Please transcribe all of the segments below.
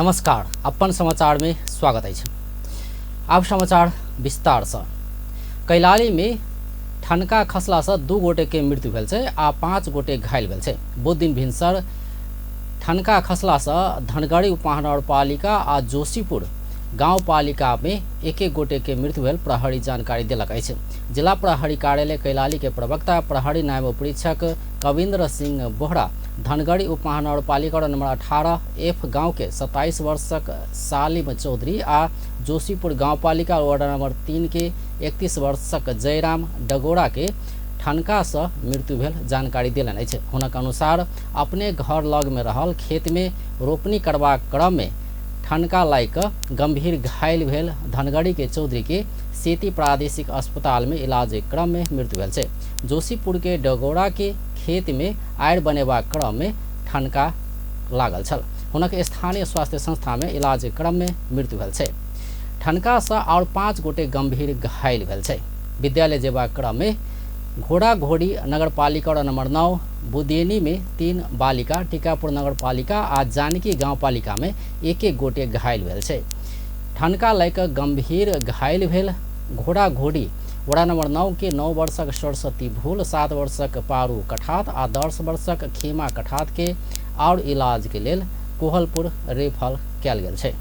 नमस्कार, अपन समाचार में स्वागत अछि। आब समाचार विस्तार से। कैलाली में ठनका खसला से 2 गोटे के मृत्यु भेल छै आ 5 गोटे घायल भेल छै। बुध दिन भिनसर ठनका खसला से धनगढ़ी उपमहानगरपालिका आ जोशीपुर गांवपालिका में एक एक गोटे के मृत्यु भेल प्रहरी जानकारी देलक अछि। जिला प्रहरी कार्यालय कैलाली के प्रवक्ता प्रहरी नायब उपरीक्षक कविंद्र सिंह बोहरा धनगढ़ी उपमहानगरपालिका नंबर 18 एफ गांव के 27 वर्षक सालिम चौधरी आ जोशीपुर गांवपालिका वार्ड नंबर 3 के 31 वर्षक जयराम डगोरा के ठनका से मृत्यु भेल जानकारी देलनि अछि। हुनक अनुसार अपने घर लग में रहल खेत में रोपनी करबाक क्रम में ठनका लागि कऽ गंभीर घायल भेल धनगढ़ी के चौधरी के सेती प्रादेशिक अस्पताल में इलाज क्रम में मृत्यु भेल छै। जोशीपुर के डगोरा के खेत में आड़ि बनेबाक क्रम में ठनका लागल छल। हुनक स्थानीय स्वास्थ्य संस्था में इलाज क्रम में मृत्यु भेल छै। ठनका से और 5 गोटे गंभीर घायल भेल छै। विद्यालय जेबाक क्रम में घोड़ा घोड़ी नगरपालिका नंबर 9 बुदेनी में 3 बालिका, टीकापुर नगरपालिका आ जानकी गांवपालिका में एक एक गोटे घायल भेल छै। ठनका लय कऽ गंभीर घायल भेल घोड़ा घोड़ी वड़ा नंबर 9 के 9 वर्षक सरस्वती भूल, 7 वर्षक पारू कठात आ 10 वर्षक खेमा कठात के और इलाज के लेल कोहलपुर रेफर कयल गेल छै।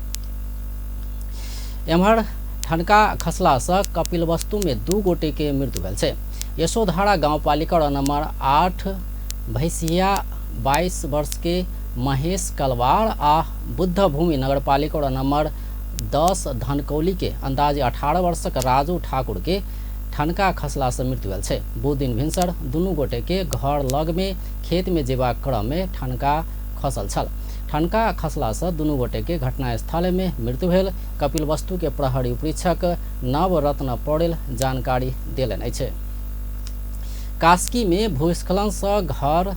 एम्हर ठनका खसला से कपिलवस्तु में 2 गोटे के मृत्यु भेल छै। यशोधारा गांवपालिका नंबर 8 भैंसिया 22 वर्ष के महेश कलवार आ बुद्धभूमि नगरपालिका नंबर 10 धनकौली के अंदाजे 18 वर्षक राजू ठाकुर के ठनका खसला से मृत्यु भेल छै। बुध दिन भिनसर दुनू गोटे के घर लग में खेत में जेबाक क्रम में ठनका खसल छल। ठनका खसला से दुनू गोटे के घटनास्थल में मृत्यु भेल। कपिलवस्तु के प्रहरी उपरीक्षक नवरत्न पौडेल जानकारी देलनि अछि। कास्की में भूस्खलन से घर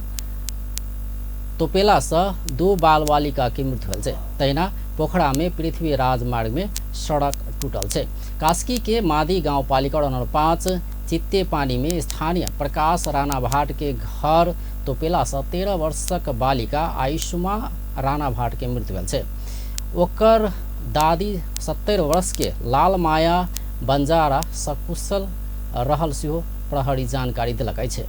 तोपेला से 2 बाल बालिका के मृत्यु भेल छै। तहिना पोखरा में पृथ्वी राजमार्ग में सड़क टूटल छै। कास्की के मादी गांवपालिका नंबर 5 चित्ते पानी में स्थानीय प्रकाश राणा भाट के घर तोपेला से 13 वर्षक बालिका आयुष्मा राणा भाट के मृत्यु भेल छै। ओकर दादी 70 वर्ष के लाल माया बंजारा सकुशल रहल सेहो प्रहरी जानकारी देलक अछि।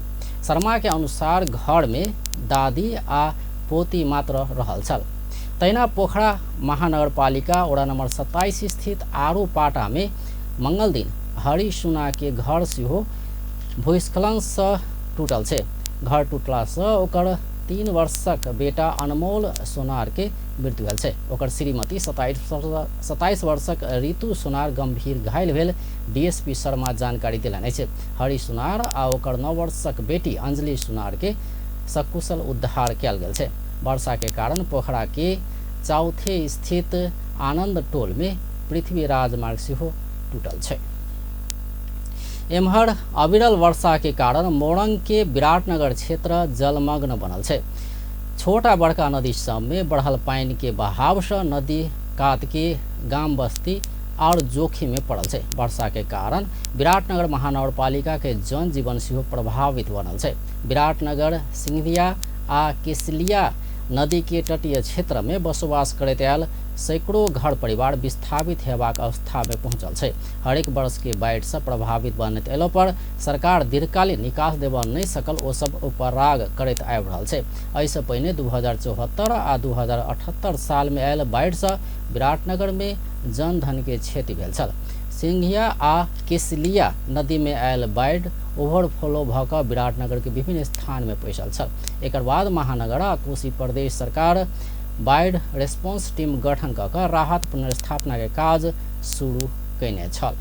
शर्मा के अनुसार घर में दादी आ पोती मात्र रहल छल। तहिना पोखरा महानगरपालिका वडा नंबर 27 स्थित आरो पाटा में मंगल दिन हरि सुना के घर सेहो भूस्खलन से टूटल छै। घर टूटला से ओकर 3 वर्षक बेटा अनमोल सोनार के मृत्यु भेल छै। ओकर श्रीमती 27 वर्षक ऋतु सोनार गंभीर घायल भेल डीएसपी शर्मा जानकारी देलनि अछि। हरि सोनार आ ओकर 9 वर्षक बेटी अंजलि सोनार के सकुशल उद्धार कयल गेल छै। वर्षा के कारण पोखरा के चौथे स्थित आनंद टोल में पृथ्वी राजमार्ग सेहो टूटल छै। एम्हर अविरल वर्षा के कारण मोरंग के विराटनगर क्षेत्र जलमग्न बनल छै। छोटा बड़का नदी सब में बढ़ल पानि के बहाव से नदी कात के गाम बस्ती और जोखिम में पड़ल छै। वर्षा के कारण विराटनगर महानगरपालिका के जनजीवन सेहो प्रभावित बनल छै। विराटनगर सिंधिया आ केसलिया नदी के तटीय क्षेत्र में बसोबास करैत आयल सैकड़ों घर परिवार विस्थापित हेबाक अवस्था में पहुंचल छै। हरेक वर्ष के बाढ़ि से प्रभावित बनैत अयलो पर सरकार दीर्घकालीन निकास देबऽ नहि सकल ओ सब उपराग करैत आबि रहल छै। एहिसँ पहिने 2074 आ 2078 साल में आयल बाढ़ि से विराटनगर में जनधन के क्षति भेल छल। सिंघिया आ केसलिया नदी में आयल बाढ़ि ओवरफ्लो भऽ कऽ विराटनगर के विभिन्न स्थान में पैसल छल। एकर बाद महानगर आ कोसी प्रदेश सरकार बाढ़ि रेस्पॉन्स टीम गठन कऽ कऽ राहत पुनर्स्थापना के काज शुरू कयने छल।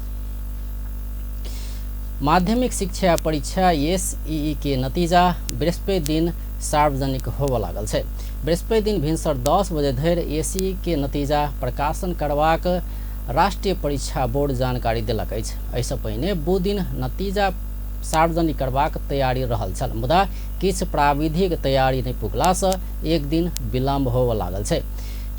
माध्यमिक शिक्षा परीक्षा एसईई के नतीजा बृहस्पति दिन सार्वजनिक होबऽ लागल छै। बृहस्पति दिन भिनसर 10 बजे धरि एसईई के नतीजा प्रकाशन करबाक राष्ट्रीय परीक्षा बोर्ड जानकारी देलक अछि। एहिसँ पहिने बुध दिन नतीजा सार्वजनिक करबाक तैयारी रहल छल, मुदा किछु प्राविधिक तैयारी नहि पुगलासँ एक दिन विलम्ब होबऽ लागल छै।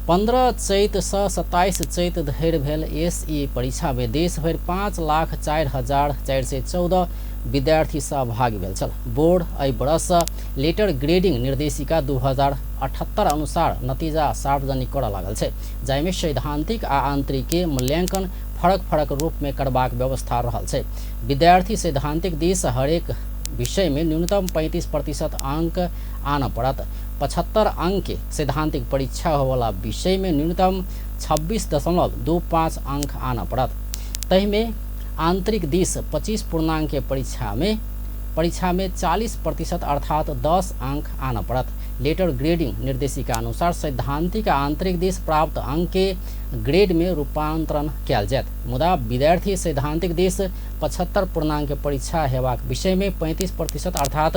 15 चैत सँ 27 चैत धरि भेल एसई परीक्षा में देशभरि 5,04,414 विद्यार्थी सहभागी भेल छल। बोर्ड एहि वर्ष लेटर ग्रेडिंग निर्देशिका 2078 अनुसार नतीजा सार्वजनिक करऽ लागल छै, जाहिमे सैद्धांतिक आ आंतरिक के मूल्यांकन फरक फरक रूप में करबाक व्यवस्था रहल छै। विद्यार्थी सैद्धांतिक दिस हरेक विषय में न्यूनतम 35% अंक आनऽ पड़त। 75 अंक के सैद्धांतिक परीक्षा होवला विषय में न्यूनतम 26.25 अंक आनऽ पड़त। तहिमे आंतरिक दिस 25 पूर्णांक के परीक्षा में 40% अर्थात 10 अंक आनऽ पड़त। लेटर ग्रेडिंग निर्देशिका अनुसार सैद्धांतिक आ आंतरिक दिस प्राप्त अंक के ग्रेड में रूपांतरण कयल जायत। मुदा विद्यार्थी सैद्धांतिक दिस 75 पूर्णांक के परीक्षा हेबाक विषय में 35% अर्थात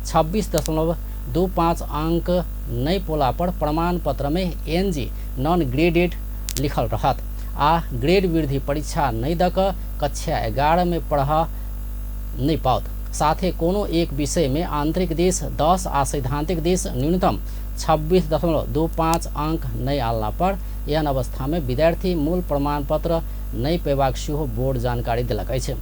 26.25 अंक नहि पोला पर प्रमाण पत्र में एनजी नॉन ग्रेडेड लिखल रहत आ ग्रेड वृद्धि परीक्षा नहि दऽ कऽ कक्षा 11 में पढ़ नहि पाओत। साथे कोनो एक विषय में आंतरिक दिस 10 आ सैद्धांतिक दिस न्यूनतम 26.25 अंक नहि आनला पर एहन अवस्था में विद्यार्थी मूल प्रमाण पत्र नहि पेबाक सेहो बोर्ड जानकारी देलक अछि।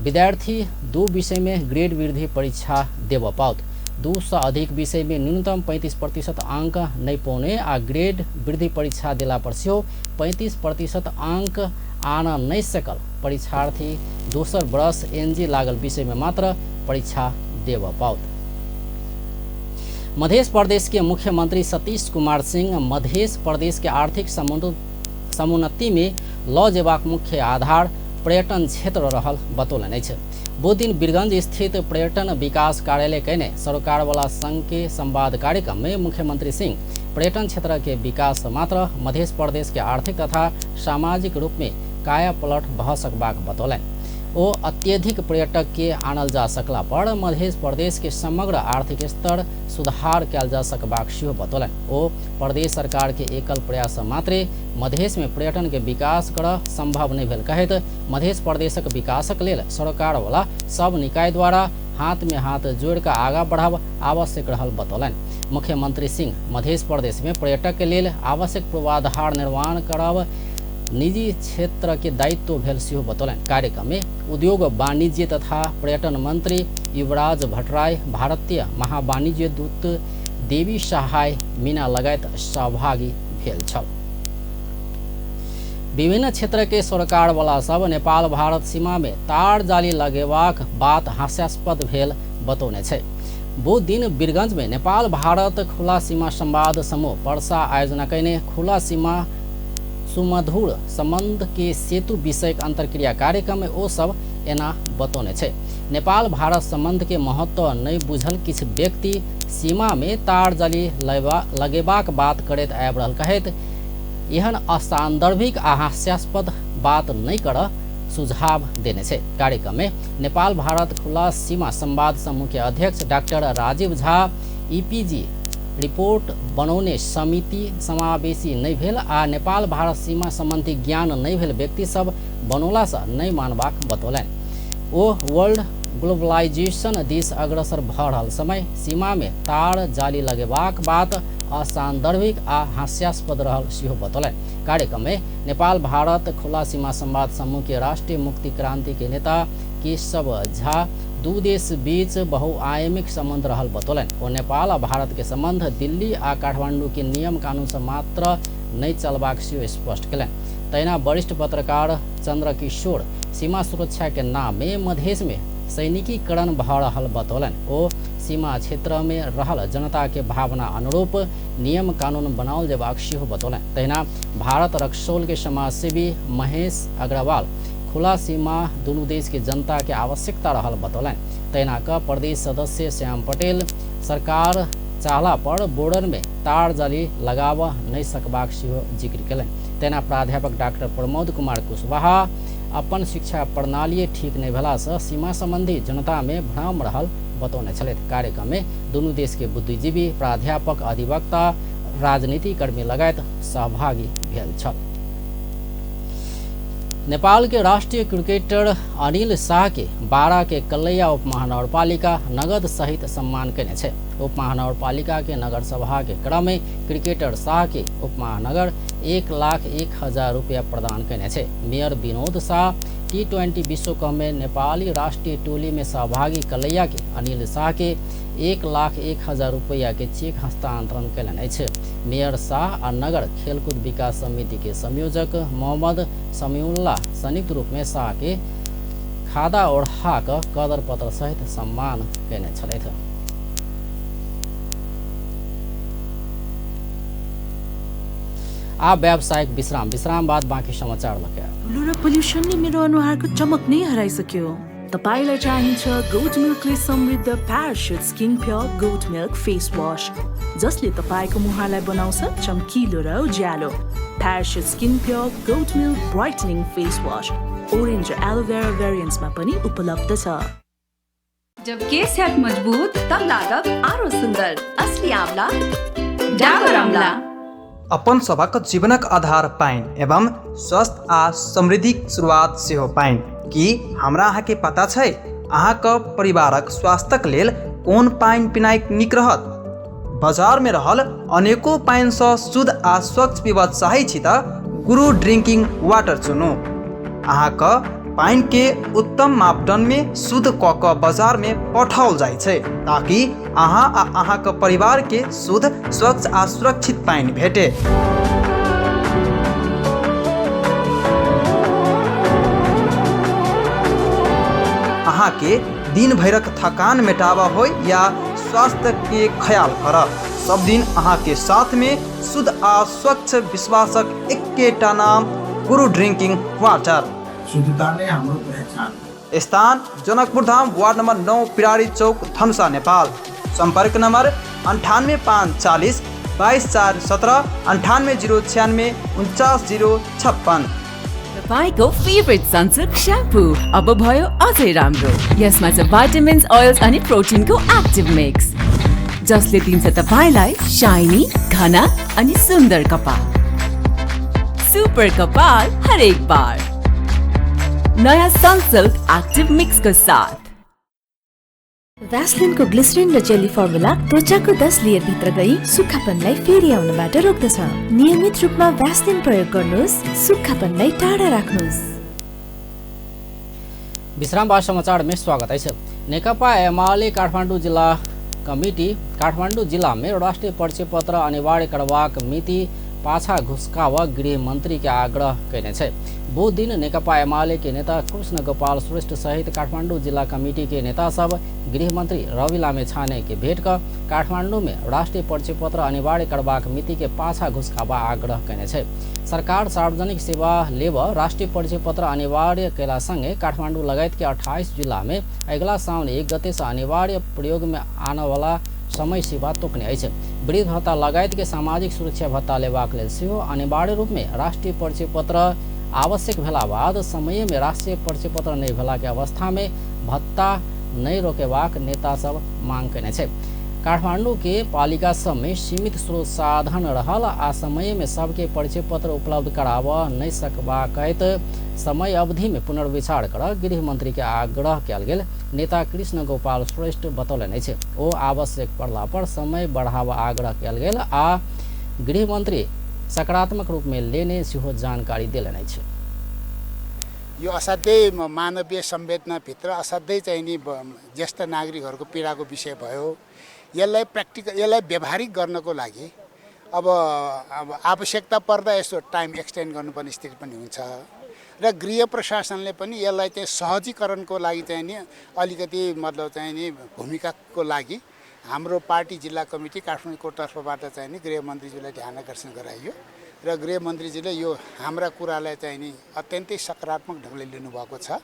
विद्यार्थी 2 विषय में ग्रेड वृद्धि परीक्षा देबऽ पाओत। 2 सँ अधिक विषय में न्यूनतम 35% अंक नहि पौने आ ग्रेड वृद्धि परीक्षा देला पर सेहो 35% अंक आनऽ नहि सकल परीक्षार्थी दोसर वर्ष एनजी लागल विषय में मात्र परीक्षा देबऽ पाओत। मध्य प्रदेश के मुख्यमंत्री सतीश कुमार सिंह मध्य प्रदेश के आर्थिक समुन्नति में लऽ जेबाक मुख्य आधार पर्यटन क्षेत्र रहल बतौलनि अछि। बुध दिन वीरगंज स्थित पर्यटन विकास कार्यालय कयने सरोकारवाला संघ के संवाद कार्यक्रम में मुख्यमंत्री सिंह पर्यटन क्षेत्र के विकास मात्र मध्य प्रदेश के आर्थिक तथा सामाजिक रूप में कायापलट भऽ सकबाक बतौलनि। ओ अत्यधिक पर्यटक के आनल जा सकला पर मध्य प्रदेश के समग्र आर्थिक स्तर सुधार कयल जा सकबाक सेहो बतौलनि। ओ प्रदेश सरकार के एकल प्रयास मात्रे मधेश में पर्यटन के विकास करऽ संभव नहि भेल कहैत मध्य प्रदेशक विकासक लेल सरकारवाला सब निकाय द्वारा हाथ में हाथ जोड़ कऽ आगाँ बढ़ब आवश्यक रहल बतौलनि। मुख्यमंत्री सिंह मध्य प्रदेश में पर्यटक के लेल आवश्यक पूर्वाधार निर्माण करब निजी क्षेत्र के दायित्व भेल सेहो बतौलनि। कार्यक्रम में उद्योग वाणिज्य तथा पर्यटन मंत्री युवराज भट्टराई, भारतीय महावाणिज्य दूत देवी सहाय मीना लगायत सहभागी भेल छल। विभिन्न क्षेत्र के सरकारवाला सब नेपाल भारत सीमा में तार जाली लगेबाक बात हास्यास्पद भेल बतौने छै। बुध दिन वीरगंज में नेपाल भारत खुला सीमा संवाद समूह पर्सा आयोजना कयने खुला सीमा सुमधुर संबंध के सेतु विषयक अंतर्क्रिया कार्यक्रम में ओ सब एना बतौने छै। नेपाल भारत संबंध के महत्व नहि बुझल किछु व्यक्ति सीमा में तार जाली लगेबाक बात करैत आबि रहल कहैत एहन असान्दर्भिक आ हास्यास्पद बात नहि करऽ सुझाव देने छै। कार्यक्रम में नेपाल भारत खुला सीमा संवाद समूह के अध्यक्ष doctor Rajiv Jha EPG report बनौने समिति समावेशी नहि भेल आ नेपाल भारत सीमा संबंधी ज्ञान नहि भेल व्यक्ति सब बनौलासँ नहि मानबाक बतौलनि। ओ वर्ल्ड ग्लोबलाइजेशन दिस अग्रसर भऽ रहल समय सीमा में तार जाली लगेबाक बात असान्दर्भिक आ हास्यास्पद रहल सेहो बतौलनि। कार्यक्रम में नेपाल भारत खुला सीमा संवाद समूह के राष्ट्रीय मुक्ति क्रांति के नेता केशव झा दू देश बीच बहुआयामिक संबंध रहल बतौलनि। ओ नेपाल आ भारत के संबंध दिल्ली आ काठमांडू के नियम कानून से मात्र नहि चलबाक सेहो स्पष्ट कयलनि। तहिना वरिष्ठ पत्रकार चंद्रकिशोर सीमा सुरक्षा के नाम में मधेश में सैनिकीकरण भऽ रहल बतौलनि। ओ सीमा क्षेत्र में रहल जनता के भावना अनुरूप नियम कानून बनाओल जेबाक सेहो बतौलनि। तहिना भारत रक्सौल के समाजसेवी महेश अग्रवाल खुला सीमा दुनू देश के जनता के आवश्यकता रहल बतौलनि। तहिना क प्रदेश सदस्य श्याम पटेल सरकार चाहला पर बॉर्डर में तार जाली लगाबऽ नहि सकबाक सेहो जिक्र कयलनि। तहिना प्राध्यापक डॉक्टर प्रमोद कुमार कुशवाहा अपन शिक्षा प्रणाली ठीक नहि भेलासँ सीमा संबंधी जनता में भ्रम रहल बतौने छलथि। कार्यक्रम में दुनू देश के बुद्धिजीवी, प्राध्यापक, अधिवक्ता, राजनीतिकर्मी लगायत सहभागी भेल छल। नेपाल के राष्ट्रीय क्रिकेटर अनिल शाह के बारा के कलैया उपमहानगरपालिका नगद सहित सम्मान कयने छै। उपमहानगरपालिका के नगर सभा के क्रम में क्रिकेटर शाह के उपमहानगर 1,01,000 रुपया प्रदान कयने छै। मेयर विनोद शाह टी20 विश्व कप में नेपाली राष्ट्रीय टोली में सहभागी कलैया के अनिल शाह के 1,01,000 रुपैया के चेक हस्तांतरण कयलनि अछि। मेयर शाह आ नगर खेलकूद विकास समिति के संयोजक मोहम्मद समीउल्लाह संयुक्त रूप में शाह के खादा ओढ़ा कऽ कदर पत्र सहित सम्मान कयने छलथि। आ व्यावसायिक विश्राम, विश्राम बाद बाँकी समाचार लके। धुलो र पोल्युसनले मेरो अनुहारको चमक नै हराइसक्यो। तपाईँलाई चाहिन्छ गोट मिल्कले समृद्ध parachute skin pure goat milk face wash, जसले तपाईँको मुहारलाई बनाउँछ चम्किलो र उज्यालो। Parachute skin pure goat milk brightening face wash orange र एलोभेरा भेरिएन्ट्समा पनि उपलब्ध छ। जब केस हैत मजबूत तब लागब आरो सुंदर। असली आंवला, डाबर आंवला। अपन सभक जीवनक आधार पानि एवं स्वस्थ आ समृद्धिक शुरुआत सेहो पानि। की हमरा अहाँके पता छै अहाँके परिवारक स्वास्थ्यक लेल कोन पानि पिनाइ नीक रहत? बाजारमे रहल अनेको पानिसँ शुद्ध आ स्वच्छ पीबऽ चाहै छी तऽ गुरु ड्रिंकिंग वाटर चुनू। अहाँके पानिके उत्तम मापदण्डमे शुद्ध कऽ कऽ बाजारमे पठाओल जाइ छै, ताकि अहाँ आ अहाँके परिवारके शुद्ध, स्वच्छ आ सुरक्षित पानि भेटे। अहाँके दिन भरिक थकान मेटाबऽ होय या स्वास्थ्यके ख्याल करब, सब दिन अहाँके साथमे शुद्ध आ स्वच्छ विश्वासक एकेटा नाम, गुरु ड्रिंकिंग वाटर। शुद्धता नै हाम्रो पहिचान हो। स्थान जनकपुर धाम, वार्ड नम्बर 9, पिरारी चौक, धनुषा, नेपाल। सम्पर्क नम्बर 98 5 40 22 4 17, 98 0 96 49 0 56। तपाईँको फेभरेट सनसिल्क स्याम्पू अब भयो अझै राम्रो। यसमा छ भाइटामिन्स, ओइल्स अनि प्रोटिनको एक्टिभ मिक्स, जसले दिन्छ तपाईँलाई शाइनी, घना अनि सुन्दर कपाल। सुपर कपाल हरेक बार, नयाँ सनसिल्क एक्टिभ मिक्सको साथ। भ्यासलिनको ग्लिसरिन र जेली फर्मुला त्वचाको 10 लेयरभित्र गई सुक्खापनलाई फेरि आउनबाट रोक्दछ। नियमित रूपमा भ्यासलिन प्रयोग गर्नुहोस्, सुक्खापनलाई टाढा राख्नुहोस्। विश्राम बाद समाचार में स्वागत अछि। नेकपा एमाले काठमाडौँ जिल्ला कमिटी काठमाडौँ जिल्लामे राष्ट्रिय परिचय पत्र अनिवार्य करबाक मिति पाछा घुसकाव गृह मंत्री के आग्रह कयने छै। बुध दिन नेकपा एमाले के नेता कृष्ण गोपाल श्रेष्ठ सहित काठमाडौँ जिल्ला कमिटी के नेता सब गृह मंत्री रवि लामिछाने के भेट क काठमाडौँ में राष्ट्रिय परिचय पत्र अनिवार्य करबाक मिति के पाछा घुसकावा आग्रह कयने छै। सरकार सार्वजनिक सेवा लेब राष्ट्रिय परिचय पत्र अनिवार्य कयला सँगे काठमाडौँ लगायत के 28 जिल्ला में अगिला साउन 1 गते से अनिवार्य प्रयोग में आनवला समय सीमा तोकने अछि। वृद्ध भत्ता लगायत के सामाजिक सुरक्षा भत्ता लेबाक लेल सेहो अनिवार्य रूप में राष्ट्रिय परिचय पत्र आवश्यक भेला बाद समय में राष्ट्रिय परिचय पत्र नहि भेला के अवस्था में भत्ता नहि रोकेबाक नेता सब मांग कयने छै। काठमाडौँ के पालिका सब में सीमित स्रोत साधन रहल आ समय में सबके परिचय पत्र उपलब्ध कराबऽ नहि सकबाक समय अवधि में पुनर्विचार कर गृह मंत्री के आग्रह कयल गेल नेता कृष्ण गोपाल श्रेष्ठ बतौलनि अछि। ओ आवश्यक पड़ला पर समय बढ़ाबऽ आग्रह कयल गेल आ गृह मंत्री सकारात्मक रूप में लेने सेहो जानकारी देलनि अछि। यो असाध्यै मानवीय संवेदनाभित्र असाध्यै चाहिँ नि ज्येष्ठ नागरिकहरूको पीडाको विषय भयो। यसलाई प्र्याक्टिकल, यसलाई व्यावहारिक गर्नको लागि अब अब आवश्यकता पर्दा यसो टाइम एक्सटेन्ड गर्नुपर्ने स्थिति पनि हुन्छ र गृह प्रशासनले पनि यसलाई चाहिँ सहजीकरणको लागि चाहिँ नि अलिकति मतलब चाहिँ नि भूमिकाको लागि हाम्रो पार्टी जिल्ला कमिटी काठमाडौँको तर्फबाट चाहिँ नि गृहमन्त्रीज्यूलाई ध्यान आकर्षण गराइयो र गृहमन्त्रीज्यूले यो हाम्रा कुरालाई चाहिँ नि अत्यन्तै सकारात्मक ढङ्गले लिनुभएको छ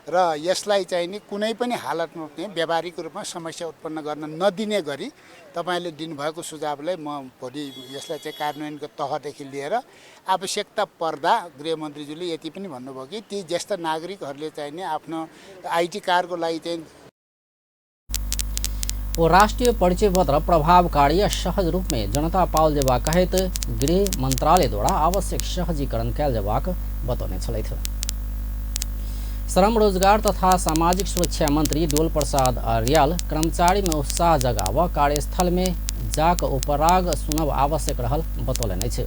र यसलाई चाहिँ नि कुनै पनि हालतमा पनि व्यावहारिक रूपमा समस्या उत्पन्न गर्न नदिने गरी तपाईँले दिनुभएको सुझावलाई म भोलि यसलाई चाहिँ कार्यान्वयनको तहदेखि लिएर आवश्यकता पर्दा गृहमन्त्रीज्यूले यति पनि भन्नुभयो कि ती ज्येष्ठ नागरिकहरूले चाहिँ नि आफ्नो आइडी कार्डको लागि चाहिँ ओ राष्ट्रिय परिचय पत्र प्रभावकारी आ सहज रूप में जनता पाओल जेबाक कहैत गृह मंत्रालय द्वारा आवश्यक सहजीकरण कयल जेबाक बतौने छलथि। श्रम रोजगार तथा सामाजिक सुरक्षा मंत्री डोल प्रसाद अर्याल कर्मचारी में उत्साह जगाव कार्यस्थल में जाक उपराग सुनब आवश्यक रहल बतौलनि अछि।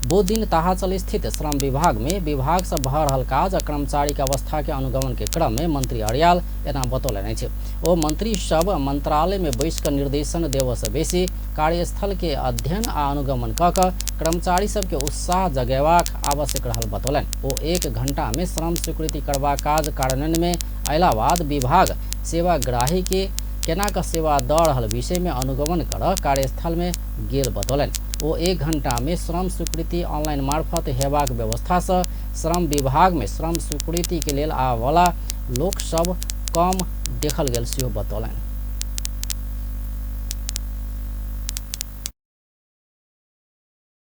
बुध दिन ताहाचल स्थित श्रम विभाग में विभाग से भऽ रहल काज आ कर्मचारी के अवस्था के अनुगमन के क्रम में मंत्री अर्याल एना बतौलनि अछि। ओ मंत्री सब मंत्रालय में बैस कऽ निर्देशन देबऽ से बेसी कार्यस्थल के अध्ययन आ अनुगमन कऽ कऽ कर्मचारी सबके उत्साह जगेबाक आवश्यक रहल बतौलनि। ओ 1 घंटा में श्रम स्वीकृति करबाक काज कार्यान्वयन में अयला बाद विभाग सेवाग्राही के केना क सेवा दऽ रहल विषय में अनुगमन कर कार्यस्थल में गेल बतौलनि। ओ 1 घंटा में श्रम स्वीकृति ऑनलाइन मार्फत हेबाक व्यवस्था से श्रम विभाग में श्रम स्वीकृति के लेल आबऽवला लोक सब कम देखल गेल सेहो बतौलनि।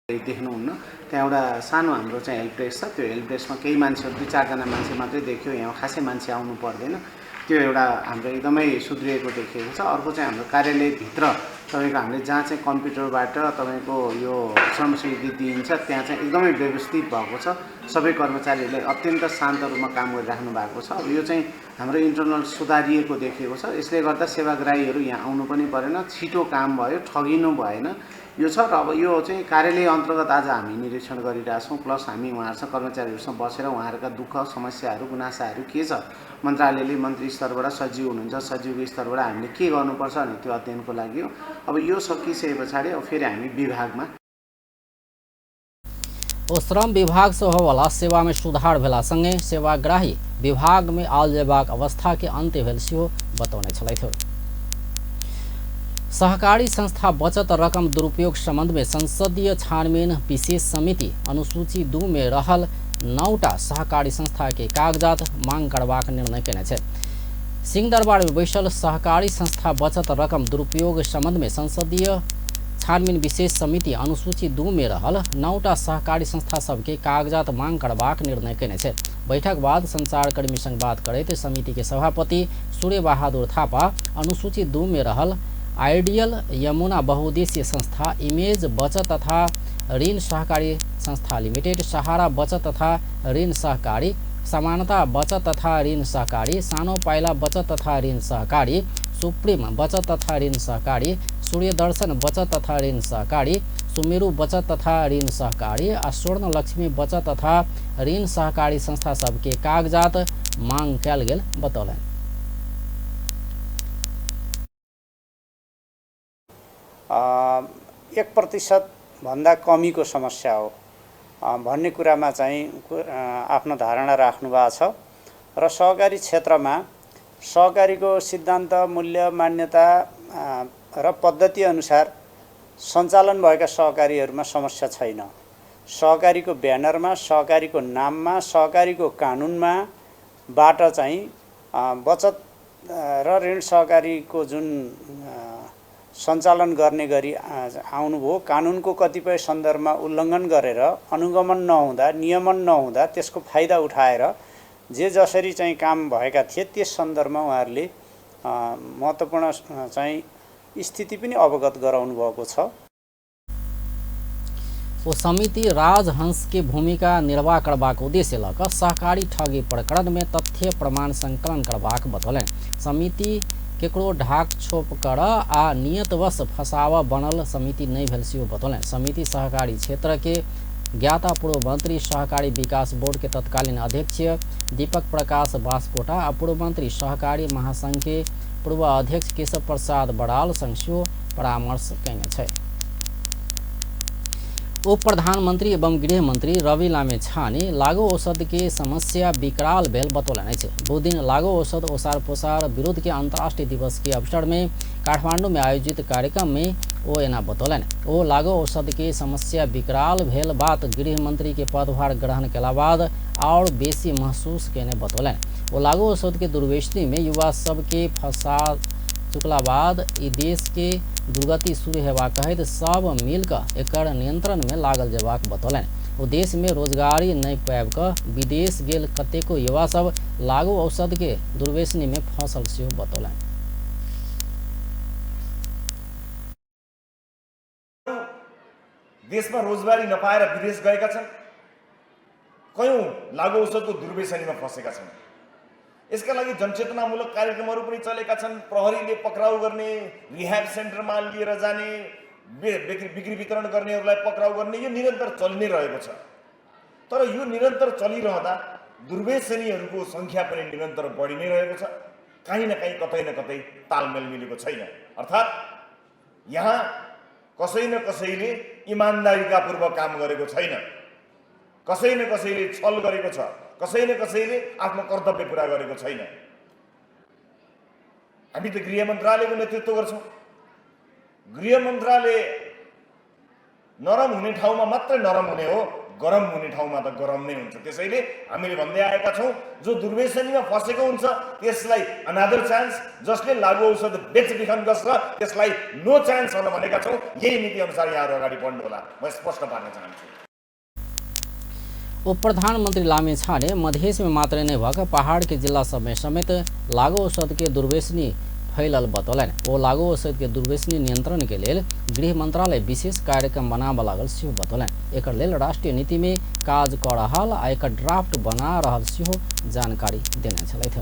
देख्नुहुन्न त्यहाँ एउटा सानो हाम्रो चाहिँ हेल्प डेस्क छ, त्यो हेल्प डेस्कमा केही मान्छेहरू 2-4 जना मान्छे मात्रै देखियो, यहाँ खासै मान्छे आउनु पर्दैन। त्यो एउटा हाम्रो एकदमै सुध्रिएको देखिएको छ। अर्को चाहिँ हाम्रो कार्यालयभित्र तपाईँको हामीले जहाँ चाहिँ कम्प्युटरबाट तपाईँको यो श्रम स्वीकृति दिइन्छ त्यहाँ चाहिँ एकदमै व्यवस्थित भएको छ। सबै कर्मचारीहरूले अत्यन्त शान्त रूपमा काम गरिराख्नु भएको छ। अब यो चाहिँ हाम्रो इन्टरनल सुधारिएको देखिएको छ। यसले गर्दा सेवाग्राहीहरू यहाँ आउनु पनि परेन, छिटो काम भयो, ठगिनु भएन, यो छ। र अब यो चाहिँ कार्यालय अन्तर्गत आज हामी निरीक्षण गरिरहेछौँ। प्लस हामी उहाँहरूसँग कर्मचारीहरूसँग बसेर उहाँहरूका दुःख समस्याहरू गुनासाहरू के छ, मन्त्रालयले मन्त्री स्तरबाट सचिव हुनुहुन्छ, सचिवको स्तरबाट हामीले के गर्नुपर्छ भने त्यो अध्ययनको लागि हो। अब यो सकिसके पछाडि अब फेरि हामी विभागमा ओ श्रम विभाग से होवला सेवा में सुधार भेला संगे सेवाग्राही विभाग में आयल जेबाक अवस्था के अंत्य भेल सेहो बतौने छलथि। सहकारी संस्था बचत रकम दुरुपयोग संबंध में संसदीय छानबीन विशेष समिति अनुसूची 2 में रहल 9टा सहकारी संस्था के कागजात मांग करबाक निर्णय केने छै। सिंहदरबार में बैसल सहकारी संस्था बचत रकम दुरुपयोग संबंध में संसदीय छानबीन विशेष समिति अनुसूची 2 में रहल 9टा सहकारी संस्था सबके कागजात मांग करबाक निर्णय केने छै। बैठक बाद संचारकर्मी संग बात करैत समिति के सभापति सूर्य बहादुर थापा अनुसूची 2 में रहल आइडियल यमुना बहुउद्देशीय संस्था, इमेज बचत तथा ऋण सहकारी संस्था लिमिटेड, सहारा बचत तथा ऋण सहकारी, समानता बचत तथा ऋण सहकारी, सानो पाइला बचत तथा ऋण सहकारी, सुप्रीम बचत तथा ऋण सहकारी, सूर्यदर्शन बचत तथा ऋण सहकारी, सुमेरु बचत तथा ऋण सहकारी आ स्वर्ण लक्ष्मी बचत तथा ऋण सहकारी संस्था सबके कागजात मांग कयल गेल बतौलनि। एक प्रतिशतभन्दा कमीको समस्या हो भन्ने कुरामा चाहिँ आफ्नो धारणा राख्नु भएको छ र सहकारी क्षेत्रमा सहकारीको सिद्धान्त, मूल्य, मान्यता र पद्धति अनुसार सञ्चालन भएका सहकारीहरूमा समस्या छैन। सहकारीको ब्यानरमा, सहकारीको नाममा, सहकारीको कानुनमा बाट चाहिँ बचत र ऋण सहकारीको जुन सञ्चालन गर्ने गरी आउनुभयो, कानुनको कतिपय सन्दर्भमा उल्लङ्घन गरेर अनुगमन नहुँदा, नियमन नहुँदा त्यसको फाइदा उठाएर जे जसरी चाहिँ काम भएका थिए त्यस सन्दर्भमा उहाँहरूले महत्त्वपूर्ण चाहिँ स्थिति पनि अवगत गराउनु भएको छ। ओ समिति राजहंस के भूमिका निर्वाह करबाक उद्देश्य लऽ कऽ सहकारी ठगी प्रकरण में तथ्य प्रमाण संकलन करबाक बतौलनि। समिति केकरो ढाक छोप कर आ नियतवश फसावा बनल समिति नहीं भेल सेहो बतौलनि। समिति सहकारी क्षेत्र के ज्ञाता पूर्व मंत्री सहकारी विकास बोर्ड के तत्कालीन अध्यक्ष दीपक प्रकाश बास्कोटा आ पूर्व मंत्री सहकारी महासंघ के पूर्व अध्यक्ष केशव प्रसाद बड़ाल संग सेहो परामर्श कयने छै। उप प्रधानमंत्री एवं गृह मंत्री रवि लामिछाने लागू औषध के समस्या विकराल भेल बतौलनि अछि। बुधदिन लागू औषध ओसार पोसार विरुद्ध के अंतर्राष्ट्रीय दिवस के अवसर में काठमांडू में आयोजित कार्यक्रम में ओ एना बतौलनि। ओ लागू औषध के समस्या विकराल भेल बात गृह मंत्री के पदभार ग्रहण केला बाद और बेसी महसूस केने बतौलनि। ओ लागू औषध के दुर्व्यसनी में युवा सबके फंसा चुकला बाद ई देश के दुर्गति शुरू हेबाक कहैत सब मिलकर एकर नियंत्रण में लागल जेबाक बतौलनि। ओ देश में रोजगारी नहि पाबि कऽ विदेश गेल कतेको युवा सब लागू औषध के दुर्व्यसनी में फंसल सेहो बतौलनि। देशमा रोजगारी नपाएर विदेश गएका छन्, कयौं लागू औषधको दुर्व्यसनीमा फँसेका छन्। यसका लागि जनचेतनामूलक कार्यक्रमहरू पनि चलेका छन्। प्रहरीले पक्राउ गर्ने, रिह्याब सेन्टरमा लिएर जाने, बिक्री वितरण गर्नेहरूलाई पक्राउ गर्ने यो निरन्तर चलि नै रहेको छ। तर यो निरन्तर चलिरहँदा दुर्व्यसनीहरूको सङ्ख्या पनि निरन्तर बढी नै रहेको छ। काहीँ न काहीँ कतै न कतै तालमेल मिलेको छैन। अर्थात् यहाँ कसै न कसैले इमान्दारीका पूर्वक काम गरेको छैन, कसै न कसैले छल गरेको छ, कसै न कसैले आफ्नो कर्तव्य पुरा गरेको छैन। हामी त गृह मन्त्रालयको नेतृत्व गर्छौँ। गृह मन्त्रालय नरम हुने ठाउँमा मात्रै नरम हुने हो, गरम हुने ठाउँमा त गरम नै हुन्छ। त्यसैले हामीले भन्दै आएका छौँ, जो दुर्व्यसनीमा फसेको हुन्छ त्यसलाई अनादर चान्स, जसले लागु औषध बेचबिखन गर्छ त्यसलाई नो चान्स भनेर भनेका छौँ। यही नीति अनुसार यहाँहरू अगाडि बढ्नुहोला, म स्पष्ट पार्न चाहन्छु। उप प्रधानमंत्री लामिछाने मधेश में मात्र नहीं भक पहाड़ के जिला सब में समेत लागू औषध के दुर्व्यसनी फैलल बतौलनि। ओ लागू औषध के दुर्व्यसनी नियंत्रण के लेल गृह मंत्रालय विशेष कार्यक्रम बनाबऽ लागल सेहो बतौलनि। एकर लेल राष्ट्रीय नीति में काज कऽ रहल आ एकर ड्राफ्ट बना रहल सेहो जानकारी देने छलथि।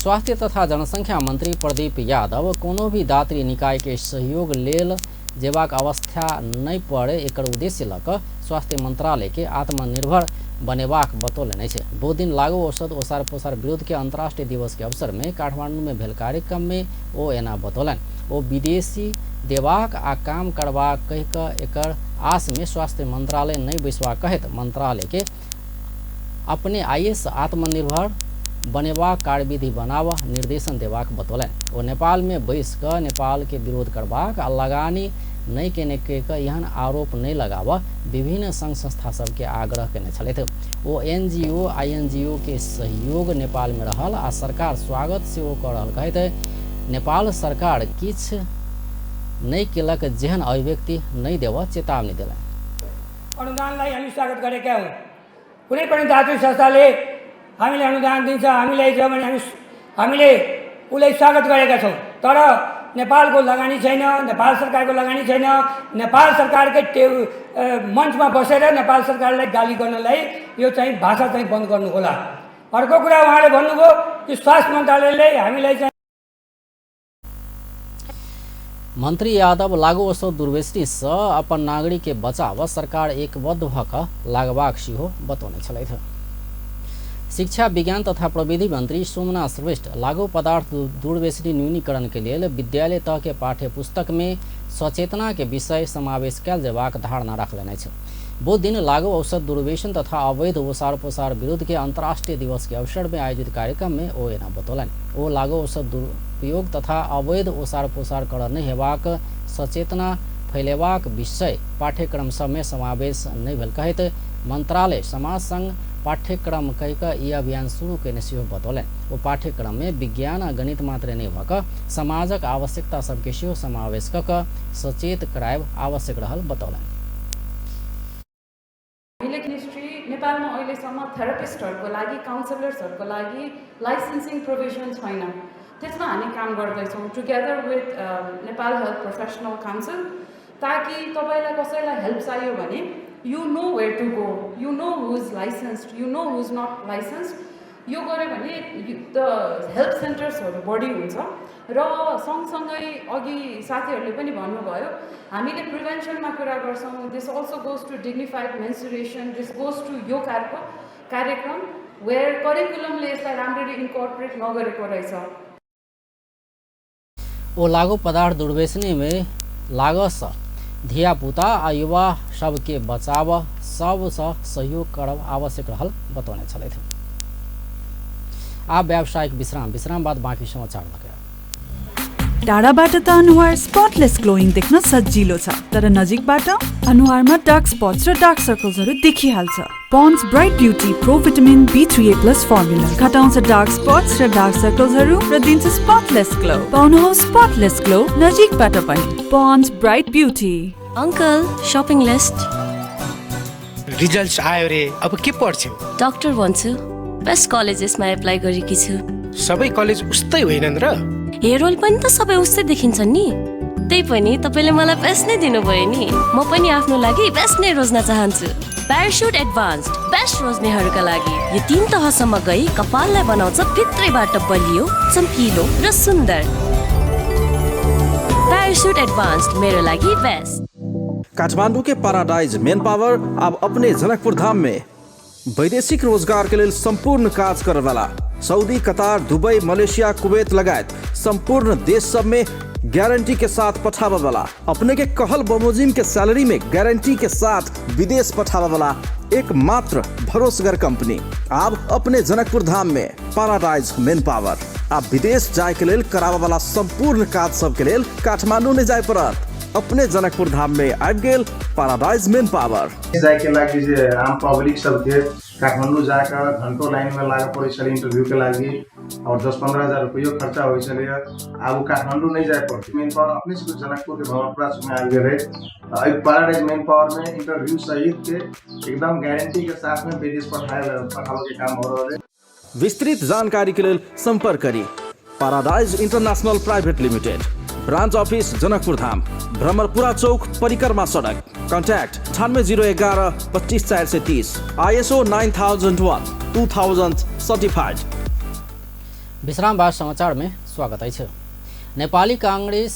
स्वास्थ्य तथा जनसंख्या मंत्री प्रदीप यादव कोनो भी दात्री निकाय के सहयोग लेल जेबाक अवस्था नहीं पड़े एकर उद्देश्य लऽ कऽ स्वास्थ्य मंत्रालय के आत्मनिर्भर बनेबाक बतौलनि अछि। बहुत दिन लागू औषध ओसार पोसार विरुद्ध के अंतर्राष्ट्रीय दिवस के अवसर में काठमांडू में भेल कार्यक्रम में ओ एना बतौलनि। ओ विदेशी देबाक आ काम करबाक कहि कऽ एकर आस में स्वास्थ्य मंत्रालय नहीं बैसबाक कहैत मंत्रालय के अपने IS आत्मनिर्भर बनेबाक कार्यविधि बनाबऽ निर्देशन देबाक बतौलनि। ओ नेपाल में बैस कऽ नेपाल के विरोध करबाक आ लगानी नहीं केने के एहन आरोप नहीं लगाबऽ विभिन्न संघ संस्था सबके आग्रह केने छलथि। ओ एनजीओ आईएनजीओ के सहयोग नेपाल में रहल आ सरकार स्वागत सेहो कऽ रहल कहैत नेपाल सरकार किछु नहीं केलक जेहन अभिव्यक्ति नहीं देबऽ चेतावनी देलनि। अनुदानलाई हामी स्वागत गरेका हौँ। कुनै पनि दात्री संस्थाले हामीले अनुदान दिन्छ, हामीलाई छ भने हामीले उसलाई स्वागत गरेका छौँ। तर नेपालको लगानी छैन, नेपाल सरकारको लगानी छैन। नेपाल सरकारकै मञ्चमा बसेर नेपाल सरकारलाई गाली गर्नलाई यो चाहिँ भाषा चाहिँ बन्द गर्नुहोला। अर्को कुरा उहाँले भन्नुभयो कि स्वास्थ्य मन्त्रालयले हामीलाई चाहिँ मंत्री यादव लागू औषध दुर्व्यसनी सँ अपन नागरिक के बचाव सरकार एकबद्ध भऽ कऽ लागबाक सेहो बतौने छलथि। शिक्षा विज्ञान तथा प्रविधि मंत्री सोमनाथ श्रेष्ठ लागू पदार्थ दुर्व्यसनी न्यूनीकरण के लेल विद्यालय तह के पाठ्य पुस्तक में सचेतना के विषय समावेश कयल जेबाक धारणा रखलनि अछि। बुध दिन लागू औषध दुर्व्यसन तथा अवैध ओसार पोसार विरुद्ध के अंतर्राष्ट्रीय दिवस के अवसर में आयोजित कार्यक्रम में ओ एना बतौलनि। ओ लागू औषध दुरुपयोग तथा अवैध ओसार पोसार करऽ नहि हेबाक सचेतना फैलेबाक विषय पाठ्यक्रम सब में समावेश नहि भेल कहैत मंत्रालय समाज संग पाठ्यक्रम कहि कऽ ई अभियान शुरू केने सेहो बतौलनि। ओ पाठ्यक्रम में विज्ञान आ गणित मात्रे नहि भऽ कऽ समाजक आवश्यकता सबके सेहो समावेश कऽ कऽ सचेत करायब आवश्यक रहल बतौलनि। हामीले मिनिस्ट्री नेपालमा अहिलेसम्म थेरापिस्टहरूको लागि, काउन्सिलर्सहरूको लागि लाइसेन्सिङ प्रोभिजन छैन। त्यसमा हामी काम गर्दैछौँ together with Nepal health professional council, ताकि तपाईँलाई कसैलाई हेल्प चाहियो भने you know where to go, you know who is licensed, you know who is not licensed. यो गऱ्यो भने the help सेन्टर्सहरू बढी हुन्छ। र सँगसँगै अघि साथीहरूले पनि भन्नुभयो, हामीले प्रिभेन्सनमा कुरा गर्छौँ। This also goes to dignified menstruation, this goes to यो कार्यक्रम वेयर करिकुलमले यसलाई राम्ररी इन्कर्पोरेट नगरेको रहेछ। ओ लागू पदार्थ दुर्व्यसनी में लागसँ धियापुता आ युवा सबके बचाव सबसँ सहयोग करब आवश्यक रहल बतौने छलथि। आब व्यावसायिक विश्राम, विश्राम बाद बाँकी समाचार लगे। टाढाबाट त अनुहार स्पटलेस ग्लोइङ देख्न सजिलो छ, तर नजिकबाट अनुहारमा डार्क स्पट्स र डार्क सर्कल्सहरू देखिहाल्छ। Pond's bright beauty pro vitamin B3A plus formula घटाउँछ डार्क स्पट्स र डार्क सर्कल्सहरू र दिन्छ स्पटलेस ग्लो। पाउनुहोस् स्पटलेस ग्लो नजिकबाट पनि। Pond's bright beauty. Uncle, shopping list. Results आयो रे, अब के पढ्छौ? डाक्टर भन्छु, बेस्ट कलेजेसमा एप्लाई गरेकी छु। सबै कलेज उस्तै होइनन् र? हेयर ओइल पनि त सबै उस्तै देखिन्छन् नि। त्यही पनि तपाईँले मलाई बेस्ट नै दिनुभयो नि। म पनि आफ्नो लागि बेस्ट नै रोज्न चाहन्छु। प्यारासुट एडभान्स्ड बेस्ट रोज्नेहरूका लागि यो 3 तहसम्म गई कपाललाई बनाउँछ भित्रैबाट बलियो, चम्किलो र सुन्दर। प्यारासुट एडभान्स्ड मेरो लागि बेस्ट। काठमाडौँ के पैराडाइज मेन पावर अब अपने जनकपुर धाम में वैदेशिक रोजगार के लेल संपूर्ण काज करे वाला सऊदी, कतार, दुबई, मलेशिया, कुवैत लगायत संपूर्ण देश सब में गारंटी के साथ पठावे वाला, अपने के कहल बमोजिम के सैलरी में गारंटी के साथ विदेश पठावे वाला एकमात्र भरोसगर कंपनी अब अपने जनकपुर धाम में पैराडाइज मेन पावर। आप विदेश जाए के लेल करावे वाला संपूर्ण काज सब के लेल काठमांडू नहीं जाए पड़त, अपने जनकपुर धाम में आबि गेल पैराडाइज मेन पावर। जायके लागि जे आम पब्लिक सबके काठमाडौँ जाकऽ घंटों लाइनमे लागऽ पड़ै छलै इंटरव्यूके लागि और 10-15 हजार रुपैयो खर्चा होइ छलै। आब ओ काठमाडौँ नहि जाय पड़तै, मेन पावर अपने सबके जनकपुरके भवनपुरा चौकमे आबि गेलै। एहि पैराडाइज मेन पावरमे इंटरव्यू सहितके एकदम गारंटीके साथमे विदेश पठाबऽके काम हो रहल है। विस्तृत जानकारी के लेल संपर्क करी paradise international private limited, branch office Janakpur Dham, Bhramarpura Chowk, परिक्रमा सड़क। Contact 98 011 25 430, ISO 9001 2000 certified। विश्राम बाद समाचार में स्वागत अछि। नेपाली कांग्रेस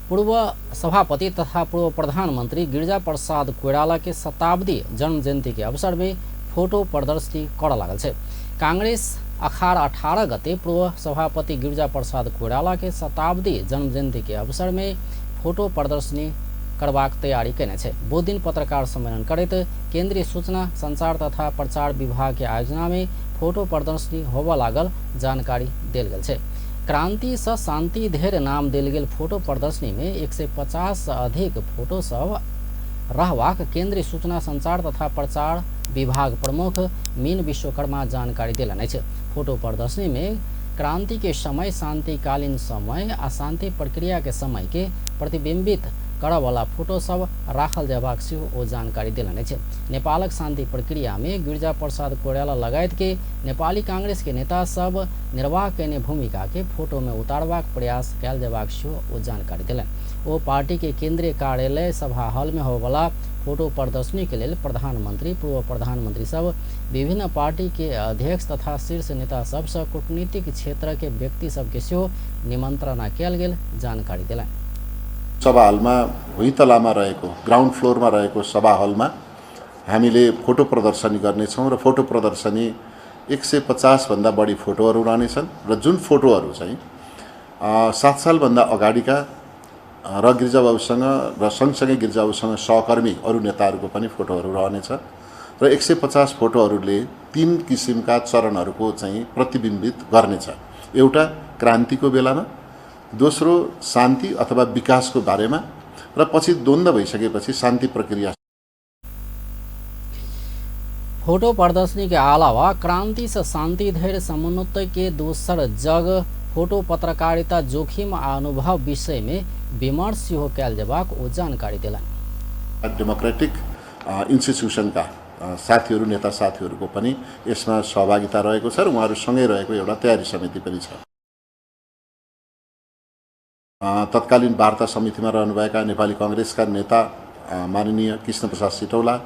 पूर्व सभापति तथा पूर्व प्रधानमंत्री गिरिजा प्रसाद कोइराला के शताब्दी जन्म जयंती के अवसर में फोटो प्रदर्शनी करऽ लागल छै। कांग्रेस अखार 18 गते पूर्व सभापति गिरिजा प्रसाद कोइराला के शताब्दी जन्म जयंती के अवसर में फोटो प्रदर्शनी करबाक तैयारी केने छै। बुध दिन पत्रकार सम्मेलन करैत केंद्रीय सूचना संचार तथा प्रचार विभाग के आयोजना में फोटो प्रदर्शनी होबऽ लागल जानकारी देल गेल छै। क्रांति से शांति धरि नाम देल गेल फोटो प्रदर्शनी में 150 से अधिक फोटो सब रहबाक केंद्रीय सूचना संचार तथा प्रचार विभाग प्रमुख मीन विश्वकर्मा जानकारी देलनि अछि। फोटो प्रदर्शनी में क्रांति के समय, शांतिकालीन समय आ शांति प्रक्रिया के समय के प्रतिबिंबित करऽवला फोटो सब राखल जयबाक सेहो ओ जानकारी देलनि अछि। नेपालक शांति प्रक्रिया में गिरिजा प्रसाद कोइराला लगायत के नेपाली कांग्रेस के नेता सब निर्वाह कयने भूमिका के फोटो में उतारबाक प्रयास कयल जयबाक सेहो ओ जानकारी देलनि। ओ पार्टी के केंद्रीय कार्यालय सभा हॉल में होबयवला फोटो प्रदर्शनी के लेल प्रधानमंत्री, पूर्व प्रधानमंत्री सब, विभिन्न पार्टी के अध्यक्ष तथा शीर्ष नेता सबसँ कूटनीतिक क्षेत्र के व्यक्ति सबके सेहो निमंत्रणा कयल गेल जानकारी देलनि। सभा हलमा, भुइँतलामा रहेको ग्राउन्ड फ्लोरमा रहेको सभा हलमा हामीले फोटो प्रदर्शनी गर्नेछौँ र फोटो प्रदर्शनी 150भन्दा बढी फोटोहरू रहनेछन् र जुन फोटोहरू चाहिँ 7 सालभन्दा अगाडिका र गिरिजाबाबुसँग र सँगसँगै गिरिजाबाबुसँग सहकर्मी अरू नेताहरूको पनि फोटोहरू रहनेछ र 150 फोटोहरूले 3 किसिमका चरणहरूको चाहिँ प्रतिबिम्बित गर्नेछ। एउटा क्रान्तिको बेलामा, दोस्रो शान्ति अथवा विकासको बारेमा र पछि द्वन्द्व भइसकेपछि शान्ति प्रक्रिया। फोटो प्रदर्शनी के अलावा क्रांति से शांति धरि समुन्नत के दोसर जग फोटो पत्रकारिता जोखिम आ अनुभव विषय में विमर्श सेहो कयल जयबाक ओ जानकारी देलनि। डेमोक्रेटिक इन्स्टिट्युसनका साथीहरू, नेता साथीहरूको पनि यसमा सहभागिता रहेको छ र उहाँहरूसँगै रहेको एउटा तयारी समिति पनि छ। तत्कालीन वार्ता समितिमा रहनुभएका नेपाली कङ्ग्रेसका नेता माननीय कृष्णप्रसाद सिटौला,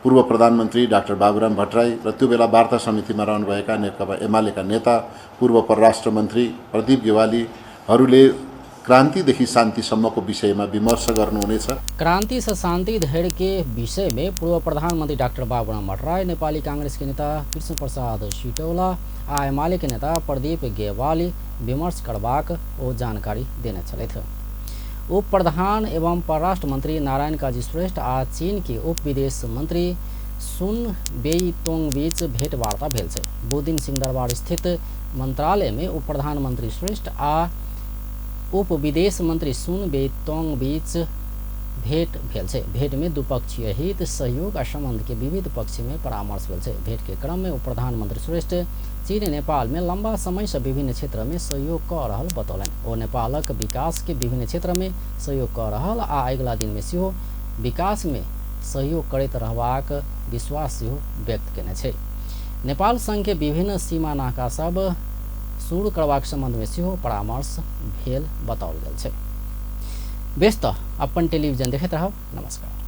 पूर्व प्रधानमन्त्री डाक्टर बाबुराम भट्टराई र त्यो बेला वार्ता समितिमा रहनुभएका नेकपा एमालेका नेता पूर्व परराष्ट्र मन्त्री प्रदीप गेवालीहरूले क्रान्तिदेखि शान्तिसम्मको विषयमा विमर्श गर्नुहुनेछ। क्रांति से शांति धरि के विषय में पूर्व प्रधानमंत्री डॉक्टर बाबूराम भट्टराई, नेपाली कांग्रेस के नेता कृष्ण प्रसाद सिटौला आ एमाले के नेता प्रदीप गेवाली विमर्श करबाक ओ जानकारी देने छलथि। उप प्रधान एवं परराष्ट्र मंत्री नारायण काजी श्रेष्ठ आ चीन के उप विदेश मंत्री सुन बेई तोङ बीच भेंटवार्ता भेल छै। बुधदिन सिंहदरबार स्थित मंत्रालय में उप प्रधानमंत्री श्रेष्ठ आ उप विदेश मंत्री सुन बेई तोङ बीच भेंट भेल छै। भेंट में द्विपक्षीय हित, सहयोग आ संबंध के विविध पक्ष में परामर्श भेल छै। भेंट के क्रम में उप प्रधानमंत्री श्रेष्ठ चीन नेपाल में लंबा समय से विभिन्न क्षेत्र में सहयोग कऽ रहल बतौलनि। ओ नेपालक विकास के विभिन्न क्षेत्र में सहयोग कऽ रहल आ अगिला दिन में सेहो विकास में सहयोग करैत रहबाक विश्वास सेहो व्यक्त केने छै। नेपाल संघ के विभिन्न सीमा नाका सब शुरू करबाक संबंध में सेहो परामर्श भेल बताओल गेल छै। बेस, तऽ अपन टेलीविजन देखैत रहब। नमस्कार।